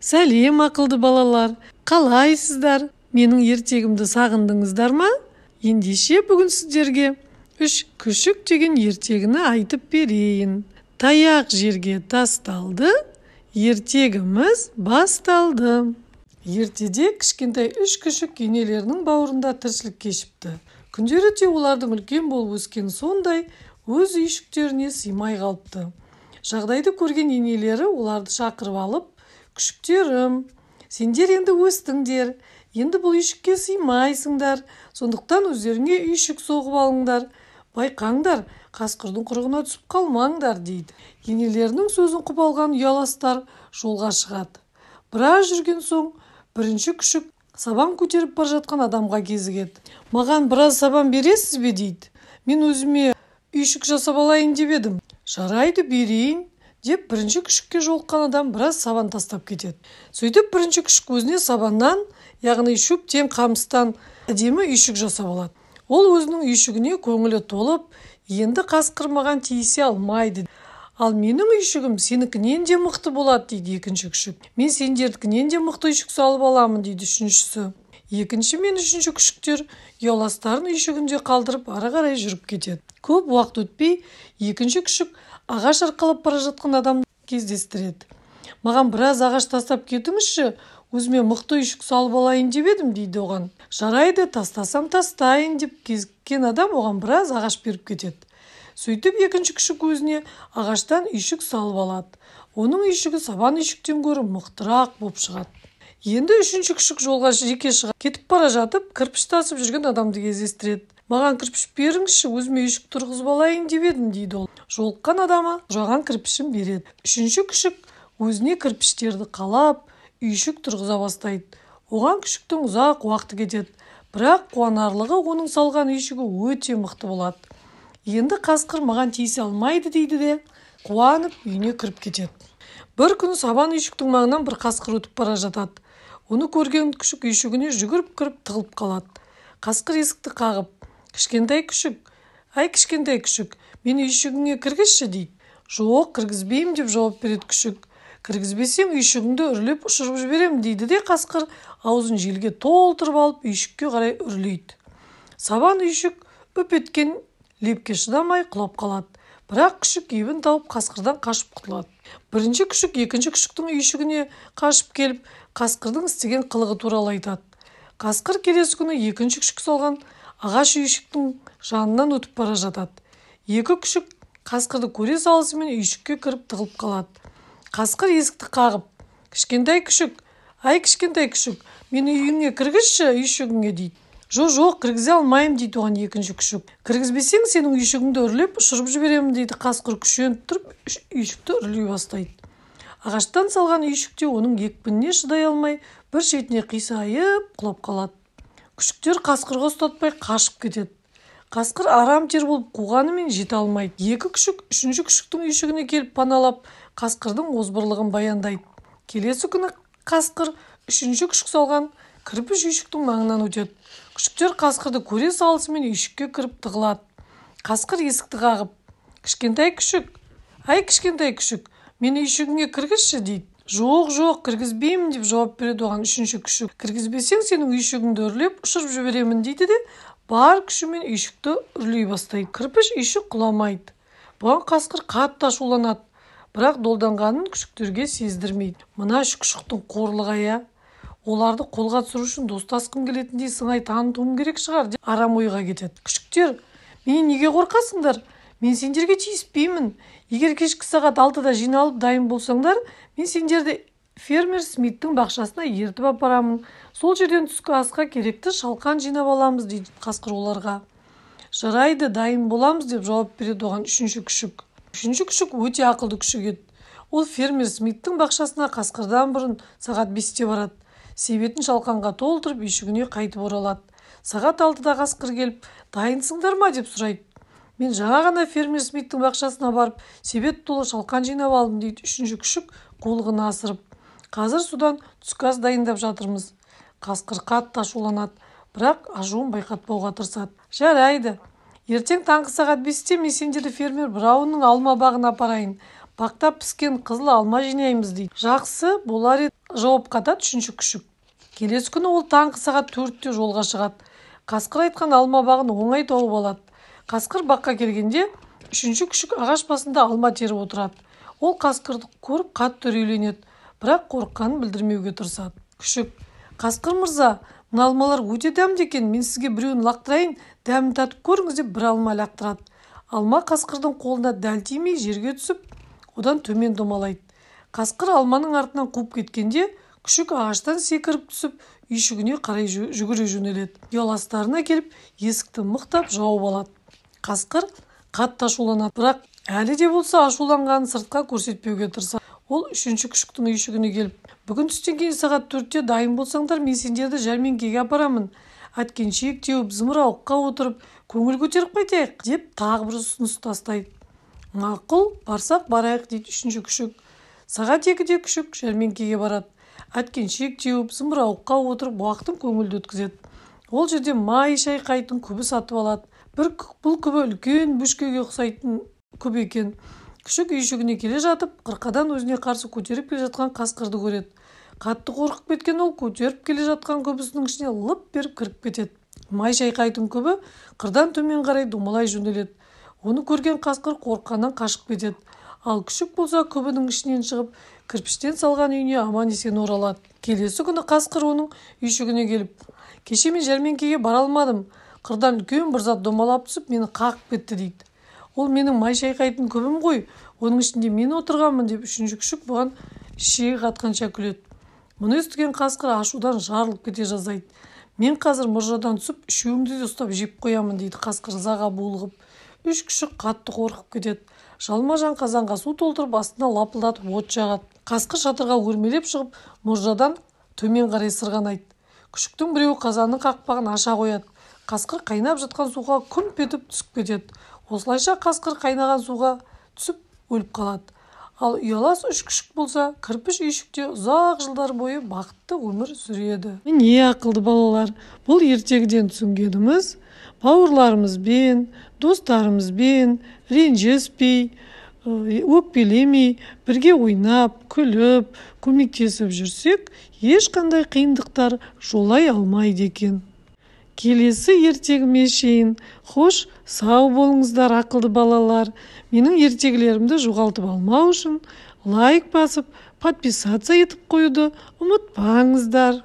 Сәлем, ақылды балалар! Қалайсыздар? Менің ертегімді сағындыңыздар ма? Ендеше бүгін сіздерге «Үш күшік» деген ертегіні айтып берейін. Таяқ жерге тасталды, ертегіміз басталды. Ертеде кішкентай үш күшік енелерінің бауырында тіршілік кешіпті. Күндер өте олардың үлкен болып өскені сондай, өз үйшіктеріне сыймай қалыпты. Жағдайды көрген енелері оларды шақырып алып: «Күшіктерім, сендер енді өстіңдер, енді бұл үйшікке сыймайсыңдар, сондықтан өздеріңе үйшік соғып алыңдар. Байқаңдар, қасқырдың құрығына түсіп қалмаңдар», – дейді. Енелерінің сөзін құп алған ұяластар жолға шығады. Біраз жүрген соң бірінші күшік сабан көтеріп бара жатқан адамға кезігеді. «Маған біраз сабан бересіз бе?» – дейді. «Мен өзіме үйшік жасап алайын деп едім». «Жарайды, берейін», – деп бірінші күшікке жолыққан адам біраз сабан тастап кетеді. Сөйтіп бірінші күшік өзіне сабаннан, яғни шөптен, қамыстан әдемі үйшік жасап алады. Ол өзінің үйшігіне көңілі толып: «Енді қасқыр маған тиісе алмайды». «Ал менің үйшігім сенікінен де мықты болады», – дейді екінші күшік. «Мен сендердікінен де мықты үйшік салып аламын», – дейді үшіншісі. Екінші мен үшінші күшіктер ұяластарын үйшігінде қалдырып, ары қарай жүріп кетеді. Көп уақыт өтпей екінші күшік ағаш арқалап бара жатқан адамды кездестіреді. «Маған біраз ағаш тастап кетіңізші, өзіме мықты үйшік салып алайын деп едім», – дейді оған. «Жарайды, тастасам тастайын», – деп кезіккен адам оған біраз ағаш беріп кетеді. Сөйтіп екінші күшік өзіне ағаштан үйшік салып алады. Оның үйшігі сабан үйшіктен гөрі мықтырақ боп шығады. Енді үшінші күшік жолға жеке шығып кетіп бара жатып, кірпіш тасып жүрген адамды кездестіреді. «Маған кірпіш беріңізші, өзіме үйшік тұрғызып алайын деп едім», – дейді ол. Жолыққан адамы сұраған кірпішін береді. Үшінші күшік өзіне кірпіштерді қалап, үйшік тұрғыза бастайды. Оған күшіктің ұзақ уақыты кетеді, бірақ қуанарлығы, оның салған үйшігі өте мықты болады. «Енді қасқыр маған тиісе алмайды», – дейді де, қуанып үйіне кіріп кетеді. Бір күні сабан үйшіктің маңынан бір қасқыр өтіп бара жатады. Оны көрген күшік үйшігіне жүгіріп кіріп, тығылып қалады. Қасқыр есікті қағып: «Кішкентай күшік, әй, кішкентай күшік, мені үйшігіңе кіргізші», – дейді. «Жоқ, кіргізбеймін», – деп жауап береді күшік. «Кіргізбесең, үйшігіңді үрлеп ұшырып жіберемін», – дейді де, қасқыр аузын желге толтырып алып, үйшікке қарай үрлейді. Сабан үйшік үп еткен лепке шыдамай құлап қалады, бірақ күшік ебін тауып, қасқырдан қашып құтылады. Бірінші күшік екінші күшіктің үйшігіне қашып келіп, қасқырдың істеген қылығы туралы айтады. Қасқыр келесі күні екінші күшік салған ағаш үйшіктің жанынан өтіп бара жатады. Екі күшік қасқырды көре салысымен үйшікке кіріп, тығылып қалады. Қасқыр есікті қағып: «Кішкентай күшік, әй, кішкентай күшік, мені үйіңе кіргізші, үйшігіңе», – дейді. «Жоқ, жоқ, кіргізе алмаймын», – дейді оған екінші күшік. «Кіргізбесең, сенің үйшігіңді үрлеп ұшырып жіберемін», – дейді қасқыр. Күшеніп тұрып үйшікті үрлей бастайды. Ағаштан салған үйшік те оның екпініне шыдай алмай, бір шетіне қисайып құлап қалады. Күшіктер қасқырға ұстатпай қашып кетеді. Қасқыр арам тер болып қуғанымен, жете алмайды. Екі күшік үшінші күшіктің үйшігіне келіп паналап, қасқырдың озбырлығын баяндайды. Келесі күні қасқыр үшінші күшік салған кірпіш үйшіктің маңынан өтеді. Күшіктер қасқырды көре салысымен үйшікке кіріп тығылады. Қасқыр есікті қағып: «Кішкентай күшік, әй, кішкентай күшік, мені үйшігіңе кіргізші», – дейді. «Жоқ, жоқ, кіргізбеймін», – деп жауап береді оған үшінші күшік. «Кіргізбесең, сенің үйшігіңді үрлеп ұшырып жіберемін», – дейді де, бар күшімен үйшікті үрлей бастайды. Кірпіш үйшік құламайды. Бұған қасқыр қатты ашуланады, бірақ долданғанын күшіктерге сездірмейді. «Мына үш күшіктің қорлығы, иә, оларды қолға түсіру үшін достасқым келетіндей сыңай танытуым керек шығар», – деп арам ойға кетеді. «Күшіктер, менен неге қорқасыңдар? Мен сендерге тиіспеймін. Егер кешкі сағат 6-да жиналып, дайын болсаңдар, мен сендерді фермер Смиттің бақшасына ертіп апарамын. Сол жерден түскі асқа керекті шалқан жинап аламыз», – дейді қасқыр оларға. «Жарайды, дайын боламыз», – деп жауап береді оған үшінші күшік. Үшінші күшік өте ақылды күшік еді. Ол фермер Смиттің бақшасына қасқырдан бұрын сағат 5-те барады. Себетін шалқанға толтырып, үйшігіне қайтып оралады. Сағат 6-да қасқыр келіп: «Дайынсыңдар ма?» – деп сұрайды. «Мен жаңа ғана фермер Смиттің бақшасына барып, себет толы шалқан жинап алдым», – дейді үшінші күшік қулығын асырып. «Қазір содан түскі ас дайындап жатырмыз». Қасқыр қатты ашуланады, бірақ ашуын байқатпауға тырысады. «Жарайды, ертең таңғы сағат 5-те мен сендерді фермер Браунның алма бағына апарайын. Бақта піскен қызыл алма жинаймыз дейді. Жақсы болар еді, жауап қатады үшінші күшік. Келесі күні ол таңғы сағат 4-те жолға шығады. Қасқыр айтқан алма бағын оңай тауып алады. Қасқыр баққа келгенде үшінші күшік ағаш басында алма теріп отырады. Ол қасқырды көріп қатты үрейленеді, бірақ қорыққанын білдірмеуге тырысады. Күшік: «Қасқыр мырза, мына алмалар өте дәмді екен, мен сізге біреуін лақтырайын, дәмін татып көріңіз», – деп бір алма лақтырады. Алма қасқырдың қолына дәл тимей жерге түсіп, одан төмен домалайды. Қасқыр алманың артынан қуып кеткенде күшік ағаштан секіріп түсіп, үйшігіне қарай жүгіре жөнеледі. Ұяластарына келіп, есікті мықтап жауып алады. Қасқыр қатты ашуланады, бірақ әлі де болса ашуланғанын сыртқа көрсетпеуге тырысады. Ол үшінші күшіктің үйшігіне келіп: «Бүгін түстен кейін сағат 4-те дайын болсаңдар, мен сендерді жәрмеңкеге апарамын. Әткеншек теуіп, зымырауыққа отырып, көңіл көтеріп қайтайық», – деп тағы бір ұсыныс тастайды. «Мақұл, барсақ барайық», – дейді үшінші күшік. Сағат 2-де күшік жәрмеңкеге барады. Әткеншек теуіп, зымырауыққа отырып, уақытын көңілді өткізеді. Ол жерде май шайқайтын күбі сатып алады. Бұл күбі үлкен бөшкеге ұқсайтын күбі екен. Күшік үйшігіне келе жатып, қырқадан өзіне қарсы көтеріп келе жатқан қасқырды көреді. Қатты қорқып кеткен ол көтеріп келе жатқан күбісінің ішіне лып беріп кіріп кетеді. Май шайқайтын күбі қырдан төмен қарай домалай жөнеледі. Оны көрген қасқыр қорыққаннан қашып кетеді. Ал күшік болса күбінің ішінен шығып, кірпіштен салған үйіне аман-есен оралады. Келесі күні қасқыр оның үйшігіне келіп: «Кеше мен жәрмеңкеге бара алмадым. Қырдан үлкен бір зат домалап түсіп, мені қағып кетті», – дейді. «Ол менің май шайқайтын күбім ғой, оның ішінде мен отырғанмын», – деп үшінші күшік бұған ішегі қатқанша күледі. Мұны естіген қасқыр ашудан жарылып кете жаздайды. «Мен қазір мұржадан түсіп, үшеуіңді де ұстап жеп қоямын», – дейді қасқыр ызаға булығып. Үш күшік қатты қорқып кетеді. Жалма-жан қазанға су толтырып, астына лапылдатып от жағады. Қасқыр шатырға өрмелеп шығып, мұржадан төмен қарай сырғанайды. Күшіктің біреуі қазанның қақпағын аша қояды. Қасқыр қайнап жатқан суға күмп етіп түсіп кетеді. Осылайша қасқыр қайнаған суға түсіп өліп қалады. Ал ұялас үш күшік болса, кірпіш үйшікте ұзақ жылдар бойы бақытты өмір сүреді. Міне, ақылды балалар, бұл ертегіден түсінгеніміз: бауырларымызбен, достарымызбен ренжіспей, өкпелемей, бірге ойнап, күліп, көмектесіп жүрсек, ешқандай қиындықтар жолай алмайды екен. Келесі ертегіме шейін хош сау болыңыздар, ақылды балалар. Менің ертегілерімді жоғалтып алмау үшін лайк басып, подписаться етіп қоюды ұмытпаңыздар.